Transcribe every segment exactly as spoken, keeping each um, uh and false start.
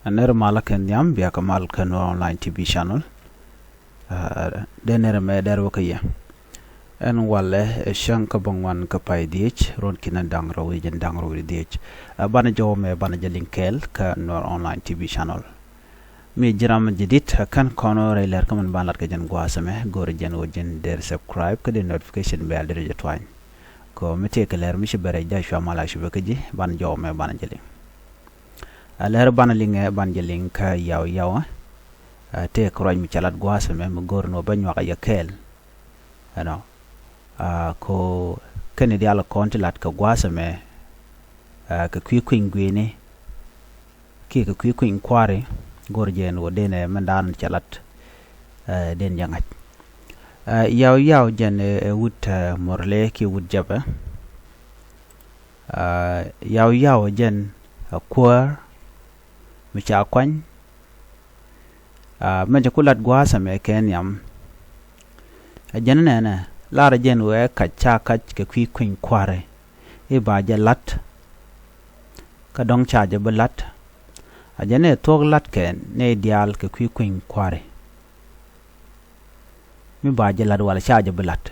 Ɛ nɛr malä kɛ nhiam bia kɛ mal kɛ Nuer Online T V channel. Ɛ, dee nɛr mɛ dɛr wä kä yɛ. Ɛn walɛ ɛ cäŋ kä bäŋuan kä pay dhiec, ruɔ̱n ki̱n da̱ŋ rɛw wi̱c jiɛn da̱ŋ rɛw wi̱c dhiec. Ɛ, banɛ jɔw mɛ banɛ jɛ liŋ kɛɛl kä Nuer Online T V channel. Mi ji̱ ram jadid, ɛ, kän kɔn rɛy lɛr kä min ban lat kɛ jɛn gua̱a̱th ɛmɛ, go̱o̱rɛ jɛn ɣöö ji̱n dee subscribe kä dee notification bell dee rɔ jɛ tuany. Kɛ ɣöö mi tëëkɛ lɛr mi ci bɛ rɛy ja̱ cua mal a ci bɛ kä ji̱, banɛ jɔw mɛ banɛ jɛ liŋ. Ɛ, lɛr banɛ liŋɛ, banɛ jɛ liŋ kä Yaw Yaw. Ɛ, tëëkɛ ruac mi cɛ lat gua̱a̱th ɛmɛ mi go̱o̱rɛ ni ɣöö bä nyuak a yɛ kɛɛl. Ɛnɔ. Ɛ, kɛ ɣöö kɛn diaal kɔn ti lat kɛ gua̱a̱th ɛmɛ, ɛ, kɛ kui̱ kui̱ny gui̱ni kiɛ kɛ kui̱ kui̱ny kua̱ri, go̱o̱rɛ jɛ ni ɣöö dee nɛ min da̱a̱n cɛ lat, ɛ, dee jɛ ŋa̱c. Ɛ, Yaw Yaw jɛn ɛ, ɛ wut, ɛ, Murle kiɛ wut Jɛpɛ. Ɛ, Yaw Yaw jɛn ɛ kuäär mi ca kuany. Ɛ, mɛ jɛ ku lat gua̱a̱th ɛmɛ kɛ nhiam. Ɛ jɛn nɛnɛ, lar jɛn wee kac ca kac kɛ kui̱ kui̱ny kua̱ri i̱ ba jɛ lat. Kä dɔ̱ŋ ca jɛ bi lat. Ɛ jɛn ɛ thuɔ̱k lat kɛ nɛy diaal kɛ kui̱ kui̱ny kua̱ri. Mi ba jɛ lat wala ca jɛ bi lat.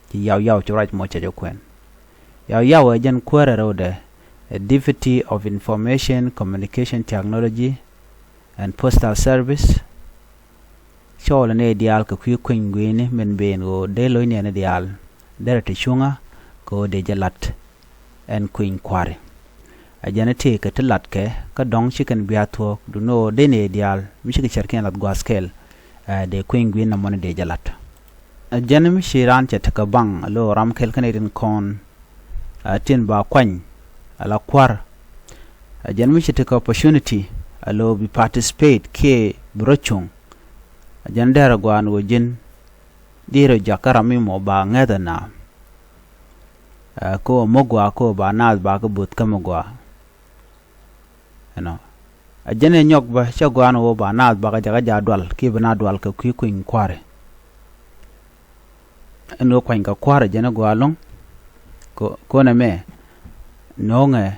Ci Yaw Yaw ci ruac mɔ cɛ jɛ kuɛn. Yaw Yaw ɛ jɛn kuäärɛ rɛwdɛ, ɛ Deputy of Information, Communication Technology and Postal Service. Cɔɔl ni diaal kɛ kui̱ kui̱ny gui̱ni min ben ɣöö dee lo̱cniɛni diaal derɛ ti cuŋä kɛ ɣöö dee jɛ lat ɛn kui̱ny kua̱ri. Ɛ jɛn tëëkɛ ti latkɛ kä dɔ̱ŋ ci kɛn bia thuɔ̱k duŋni ɣöö dee nɛy diaal mi cikɛ cärkiɛn lath gua̱a̱th kɛl, ɛ, dee kui̱ny gui̱n nɔmɔni dee jɛ lat. Ɛ jɛn mi ci raan cɛ tekɛ baŋ a lo̱o̱ ram kɛl kä nɛy tin kɔn, ɛ, tin ba kuany a la kua̱r. Ɛ jɛn mi ci tekɛ opportunity a lo̱o̱ bi participate kiɛ bi rɔ cuŋ. Ɛ jɛn derɛ gua̱a̱n ɣöö ji̱n dirɛ jakä ram mi mɔ ba ŋäth ɛna. Ɛ, kɛ ɣöö mi gɔaa kɛ ɣöö ba naath ba kɛ bo̱th kä mi gɔaa. Ɛnɔ. Ɛ jɛn ɛ nyɔk bä cä gɔaa ni ɣöö ba naath ba kɛ jakä ja dual kiɛ bi na dual kɛ kui̱ kui̱ny kua̱ri. Ɛn ɣöö kuany kɛ kua̱r ɛ jɛn ɛ gɔaa lo̱ŋ. Kɛ, kɛ ɣöö nɛmɛ no̱o̱ŋɛ,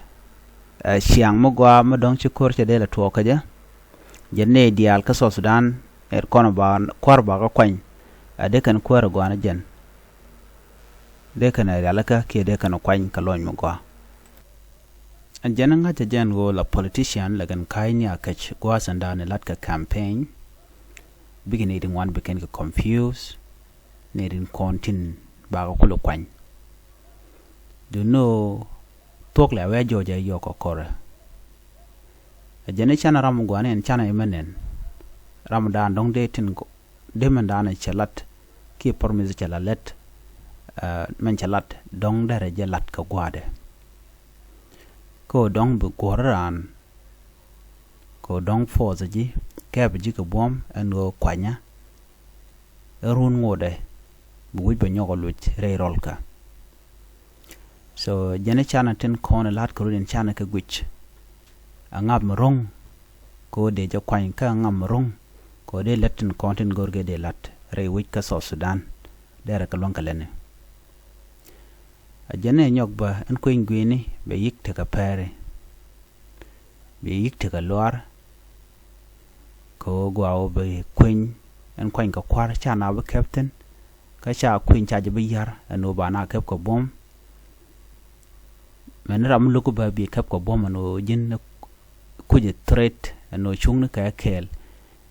ɛ, ciaŋ mi gɔaa mi dɔ̱ŋ ci ko̱r cɛ dee lɛ tuɔɔk kä jɛ. Jɛn nɛy diaal kä South Sudan ɛ kɔn ba kua̱r ba kɛ kuany. Ɛ dee kɛn kuäär ɛ gɔaa ni jɛn. Dee kɛn ɛ rialikä kiɛ dee kɛn ɛ kuany kɛ lɔny mi gɔaa. Ɛ jɛn ŋa̱cä jɛn ɣöö la politician la kɛn ka̱cni a kɛc gua̱a̱th ɛn da̱a̱n ɛ la̱t kɛ campaign. Bikɛ nɛy ti ŋuan bi kɛn kɛ confuse, nɛy ti kɔn tin bakɛ kulɛ kuany. Duŋni ɣöö thuɔ̱k lɛ wee jɔɔc ɛ yɔk kɛ kɔrɛ. Ɛ jɛn i̱ canɛ ram mi gua̱a̱ni ɛn canɛ imɛ nɛn. Ram da̱a̱n dɔ̱ŋ dee tin kɔ dee mɛn da̱a̱n cɛ lat kiɛ promise cɛ la lät, ɛ, mɛn cɛ lat dɔ̱ŋ derɛ jɛ lat kɛ gua̱a̱dɛ. Kɛ ɣöö dɔ̱ŋ bi guɔ̱r raan kɛ ɣöö dɔ̱ŋ force ji̱ kɛɛp ji̱ kɛ buɔ̱m ɛn ɣöö kuanyä ɛ run ŋotdɛ bi wi̱c bɛ nyɔk ɛ luc rɛy rɔlkä. So jɛn i̱ canɛ tin kɔn ɛ la̱t kɛ run in canɛ kɛ guic. Aŋap mi ro̱ŋ kɛ ɣöö dee jɛ kuany kä aŋap mi ro̱ŋ kɛ ɣöö dee lät tin kɔn tin go̱rkɛ dee la̱t rɛy wec kä South Sudan. Derɛ kɛ luäŋ kɛ lätni. A jɛn ɛ nyɔk bä ɛn kueny gui̱ni bɛ yi̱k tekɛ pɛɛri. Bɛ yi̱k tekɛ luaar. Kɛ ɣöö gɔaa ɣöö bɛ kueny ɛn kuany kɛ kua̱r ca na bi kɛp thi̱n. Kä ca kueny ca jɛ bi ya̱r ɛn ɣöö ba na kɛp kɛ buɔ̱m. Mɛn ram mi lo̱k bä bi kɛp kɛ buɔ̱m ɛn ɣöö ji̱n kucɛ threat ɛn ɣöö cuŋni kɛ kɛɛl.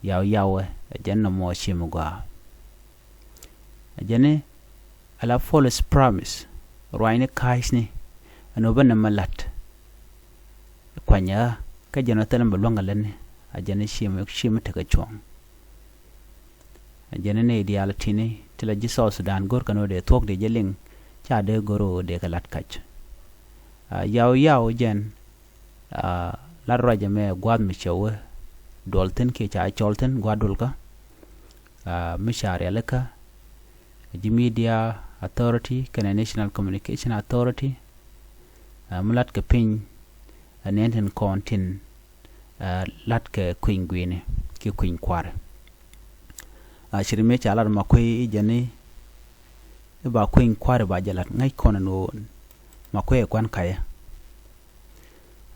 Yaw yawɛ ɛ jɛn nɔmɔ ci mi gɔaa. Ɛ jɛn ni ala false promise ruacni ka̱a̱cni ɛn ɣöö bä nɛmɛ la̱t. Kuanyɛ ɣä kä jɛn ɣä thilɛ mi bɛ luäŋ kɛ lätni. A jɛn ni ci mi, ci mi tekɛ cuɔ̱ɔ̱ŋ. A jɛn ni nɛy diaal ti̱ni ti la ji̱ South Sudan go̱rkɛ ni ɣöö dee thuɔ̱k dee jɛ liŋ ca dee go̱r ɣöö dee kɛ la̱t kac. A yaw yaw jɛn, a lat ruacɛ mɛ gua̱a̱th mi cɛ wee duɔl thi̱n kiɛ ca cɔl thi̱n gua̱a̱th duɔlkä. A mi ca rialikä a ji̱ Media Authority kɛnɛ National Communication Authority. A mi la̱tkɛ piny a nɛn tin kɔn tin, a la̱tkɛ kueny gui̱ni kiɛ kueny kua̱ri. A ci ri mëë ca lat ma kuey i̱ jɛn ni i̱ ba kueny kua̱ri ba jɛ la̱t ŋäc kɔn ɛn ɣöö ma kuey ɛ kuan ka̱yä.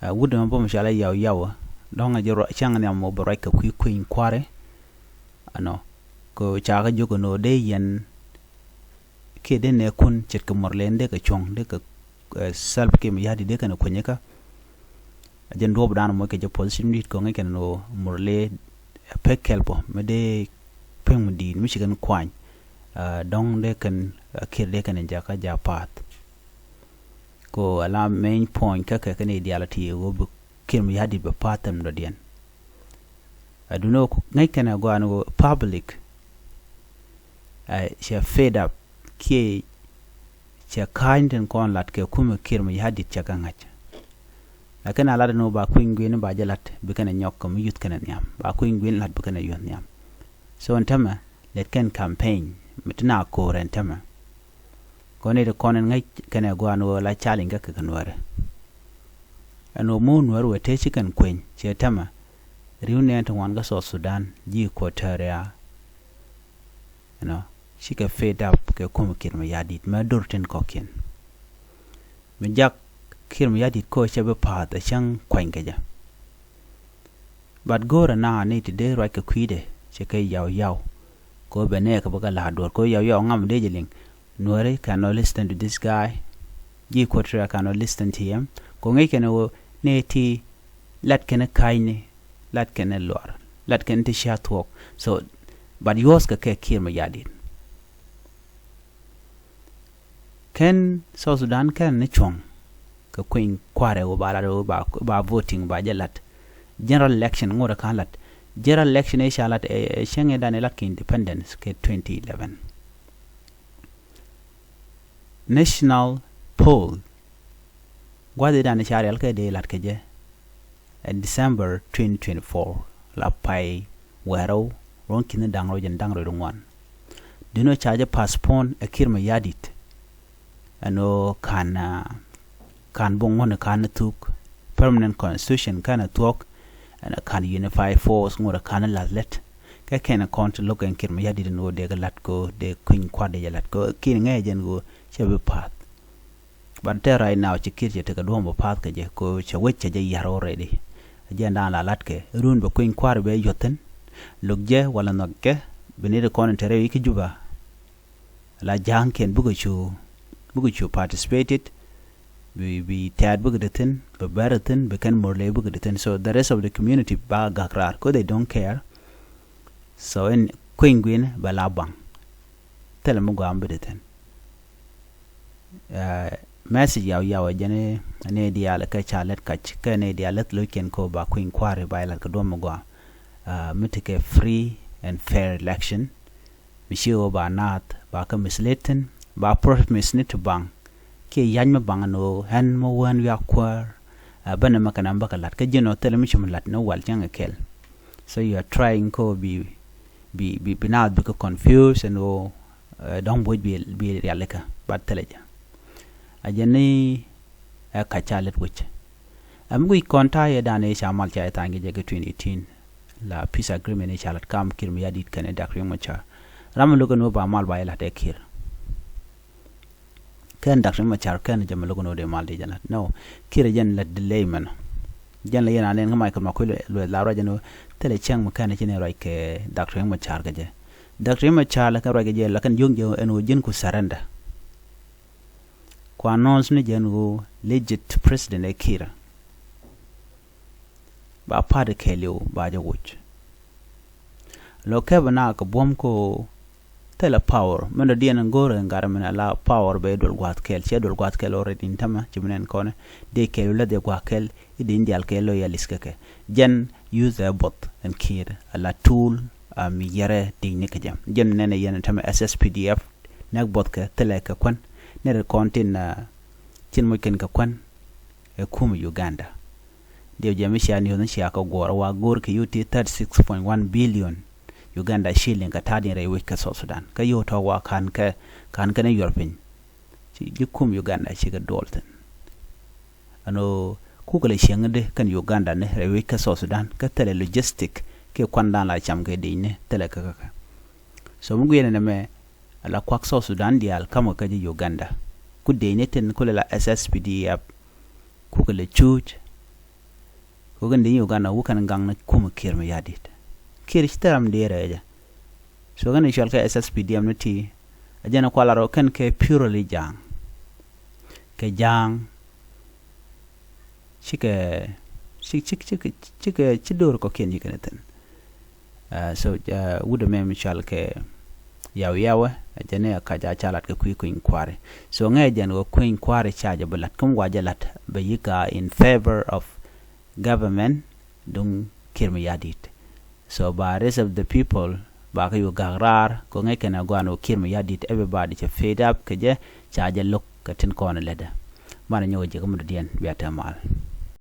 Ɛ, wut ɛmɛ bä mi cɔal i̱ Yau Yau, dɔ̱ŋ ɛ jɛ ruac, cäŋ nhiam mɔ bɛ ruac kɛ kui̱ kui̱ny kua̱ri. Ɛnɔ, kɛ ca kɛ jiök ɛn ɣöö dee yɛn kiɛ dee nɛɛkun ce̱tkɛ Murle dee kɛ cuɔ̱ŋ, dee kɛ, ɛ, Salva Kiir Mayardit dee kɛn ɛ kuenyikä. Ɛ jɛn duɔ̱ɔ̱p dan mɔ kɛ jɛ position dit kɔŋ kɛn ɣöö Murle, ɛ, pek kɛl bɔ mi dee pek mi di̱i̱t mi ci kɛn kuany. Ɛ, dɔ̱ŋ dee kɛn, ɛ, Kiir dee kɛn ɛ jakä ja̱ pa̱a̱th. Kɛ ɣöö ala main point kä kɛ kɛn i̱ diaal ti ɣöö bi Kiir Mayardit bɛ pa̱a̱th ɛm dɔ̱diɛn. Ɛ, duundɛ ɣöö ŋäc kɛn ɛ gɔaa ni ɣöö public, ɛ, cɛ fed up kiɛ cɛ ka̱a̱cni tin kɔn lat kɛ kumɛ Kiir Mayardit cɛ kɛ ŋa̱c. Lakin a lat ɛn ɣöö ba kui̱ny gui̱n ba jɛ lat bi kɛn ɛ nyɔk kɛ mi yuth kɛn ɛ nhiam, ba kui̱ny gui̱n lat bi kɛn ɛ yuth nhiam. So ɛn tämɛ lɛt kɛn campaign mi ti na ko̱o̱r ɛn tämɛ. Kɔn i̱ ti kɔn in ŋäc kɛn ɛ gua̱a̱n ɣöö la challenge kä kɛ kɛ Nuäärɛ. Ɛn ɣöö mo̱o̱ Nuäärɛ wee tëë ci kɛn kueny ciɛ tämɛ. Ri̱w nɛɛn ti ŋuan kä South Sudan ji̱ Equatoria, you know, cikɛ fed up kɛ kumɛ Kiir Mayardit mɛ dor tin kɔ̱kiɛn. Mi jak Kiir Mayardit kä cɛ bi pa̱a̱th ɛ cäŋ kuany kɛ jɛ. But go̱o̱rɛ na ni ti dee ruac kɛ kui̱dɛ cɛ kɛ Yau Yau. Kɛ ɣöö bɛ nɛɛkɛ bä kɛ la̱a̱t duɔ̱ɔ̱r kɛ ɣöö Yau Yau ŋam dee jɛ liŋ. Nuäärɛ cannot listen to this guy. Ji̱ Equatoria cannot listen to him. Kɛ ŋi̱i̱c kɛn ɣöö nɛy ti lat kɛn ka̱a̱cni, lat kɛn luaar, lat kɛn ti cia thuɔ̱k. So, but yuɔ̱thkɛ kɛ Kiir Mayardit. Kɛn South Sudan kɛn ni cuɔ̱ŋ kɛ kui̱ny kua̱rɛ ɣöö ba lat ɣöö ba, ba voting ba jɛ lat. General election ŋot ɛ ka̱n lat. General election ëë ca lat ɛ, ɛ cäŋ ëëdan ɛ lat kɛ independence kɛ twenty eleven. National poll gua̱th ëëdan ɛ ca rial kɛ dee lat kɛ jɛ. Ɛ December twenty twenty-four la pay wɛɛrɛw ruɔ̱n ki̱ni da̱ŋ rɛw jɛn da̱ŋ rɛw ŋuan. Duundɛ ɣöö ca jɛ postpone ɛ Kiir Mayardit. Ɛn ɣöö ka̱n, ah, ka̱n buŋ ŋuɔ̱n ka̱n thuk, permanent constitution ka̱n thuɔ̱k, ɛn ka̱n unified force ŋot ka̱n la̱th lät. Kɛ kɛn kɔn ti lo̱k ɛn Kiir Mayardit ɛn ɣöö dee kɛ la̱t kɛ ɣöö dee kui̱ny kua̱r dee jɛ la̱t kɛ ɣöö Kiir ŋäcɛ jɛn ɣöö cɛ bi pa̱a̱th. But tɛ right now ci Kiir cɛ tekɛ duɔ̱ɔ̱m bɛ pa̱a̱th kɛ jɛ kɛ ɣöö cɛ wec cɛ jɛ yar already. Jɛn da̱a̱n la la̱tkɛ run bɛ kui̱ny kua̱r bɛ yuɔ̱th thi̱n. Lo̱k jɛ wala nhɔk jɛ bi ni ti kɔn in te rɛy wi̱c kä Juba. La ja̱a̱ŋkiɛn bikɛ cu, bikɛ cu participated. Bi, bi tɛ̈t bikɛ di thi̱n, bi bɛr thi̱n, bi kɛn Murle bikɛ di thi̱n. So the rest of the community ba gak raar, 'cause they don't care. So in kui̱ny gui̱n bɛ la baŋ. Thilɛ mi gɔaa mi bi di thi̱n. Eh, message Yau Yau ɛ jɛn ni diaal kɛ ca lät kac, kɛ ni diaal lät lo̱ckiɛn kɛ ɣöö ba kui̱ny kua̱ri ba jɛ lat kɛ duɔ̱ɔ̱p mi gɔaa. Ah, mi tekɛ free and fair election. Mi ci ɣöö ba naath ba kä mislead thi̱n, ba promise ni ti baŋ. Kiɛ ya̱c mi baŋ ni ɣöö ɛn mi wään wiak kuäär. Ah, bänɛ mi kɛn ɛn bäkɛ la̱t kä ji̱n ɣöö thilɛ mi ci mi la̱t ni wal cäŋ kɛ kɛl. So you are trying kɛ ɣöö bi, bi, bi, bi naath bikɛ confuse ɛn ɣöö, eh, dɔ̱ŋ buɔ̱c bi, bi rialikä, but thilɛ jɛ. A jɛ ni ɛ kac ca lät wec. Ɛ mi guic kɔn ta̱a̱ yɛ da̱a̱n ëë ca mal ca yɛ tha̱a̱ŋ kɛ jɛ kɛ twenty eighteen. La peace agreement ëë ca la̱t kam Kiir Mayardit kɛnɛ Doctor Riek Machar. Ram mi lo̱k ɛn ɣöö ba mal ba yɛ la̱t ɛ Kiir. Kɛn Doctor Riek Machar kɛn jɛ mi lo̱k ɛn ɣöö dee mal dee jɛ la̱t. No, Kiir ɛ jɛn la̱t delay mɛn. Jɛn la yɛn a nɛn kä Michael Makuei Lueth la ruac ɛn ɣöö thilɛ cäŋ mi kɛn ci ni ruac kɛ Doctor Riek Machar kɛ jɛ. Doctor Riek Machar la kɛn ruac kɛ jɛ la kɛn jiök jɛ ɛn ɣöö ji̱n ku surrender. Kua announce ni jɛ ɛn ɣöö legit president ɛ Kiir. Ba party kɛɛliw ba jɛ woc. Lɔ kɛpɛ na kɛ buɔ̱m ko thilɛ power. Min dɔ̱diɛn in go̱o̱rɛ in gat min ala power bɛ duɔl gua̱a̱th kɛɛl. Cɛ duɔl gua̱a̱th kɛɛl already in tämɛ ci min ɛn kɔnɛ. Dee kɛɛliw la dee gua̱a̱th kɛɛl. I̱ dee in diaal kɛɛl lɔ ya li̱th kɛ kɛ. Jɛn use ɛ buɔth ɛn Kiir ala tool, ah, mi yɛrɛ di̱cni kɛ jɛ. Jɛn nɛnɛ yɛn in tämɛ S S P D F. Nɛk buɔth kɛ thilɛ kɛ kuän. Nɛr kɔn tin, ah, cin moc kɛn kɛ kuän. Ɛ kum Uganda. Diɛw jɛ mi cia ni̱o̱th ni cia kɛ guɔ̱ɔ̱r wa go̱o̱r kɛ yio̱w ti thirty six point one billion Uganda shilling kɛ ta̱a̱diɛn rɛy wec kɛ South Sudan. Kä yio̱w tɔ̱ wa ka̱n kɛ, ka̱n kɛn i̱ yuɔr piny. Ci ji̱ kum Uganda cikɛ duɔl thi̱n. Ɛn ɣöö kukɛ lɛ cieŋ di kɛn Uganda ni rɛy wec kä South Sudan kä thilɛ logistic kiɛ kuandan la cam kɛ di̱cni thilɛ kä kä kä. So mi guiɛnɛ nɛmɛ ala kuak South Sudan diaal ka̱mkɛ kä ji̱ Uganda. Ku di̱cni tin kulɛ la S S P D F kukɛ lɛ cuuc. Kɛ ɣöö kɛn di Uganda wä kɛn gaŋ ni kumɛ Kiir Mayardit. Kiir ci thil ram diɛɛr ɛ jɛ. So kɛn i̱ cɔal kɛ S S P D F ni ti, a jɛn kualar ɔ kɛn kɛ purely Ja̱a̱ŋ. Kɛ Ja̱a̱ŋ cikɛ, ci, ci, ci, cikɛ, ci do̱r kɔ̱kiɛn cikɛ ni thi̱n. Uh, so uh, wut ɛmɛ mi cɔal kɛ Yaw Yawɛ, a jɛn i̱ a kac a ca lat kɛ kui̱ kui̱ny kua̱ri. So ŋɛ jɛn kɛ kui̱ny kua̱ri ca jɛ bi lat, kä mi wa jɛ lat bɛ yi̱k a in favor of government duŋ Kiir Mayardit. So ba rest of the people ba kä yu gak raar kɛ ŋɛ kɛn a gɔan wä Kiir Mayardit, everybody cɛ fed up kɛ jɛ, ca jɛ lo̱k kɛ tin kɔn lätdɛ. Banɛ nyɔk jɛ kä mudä diɛn bia te mal.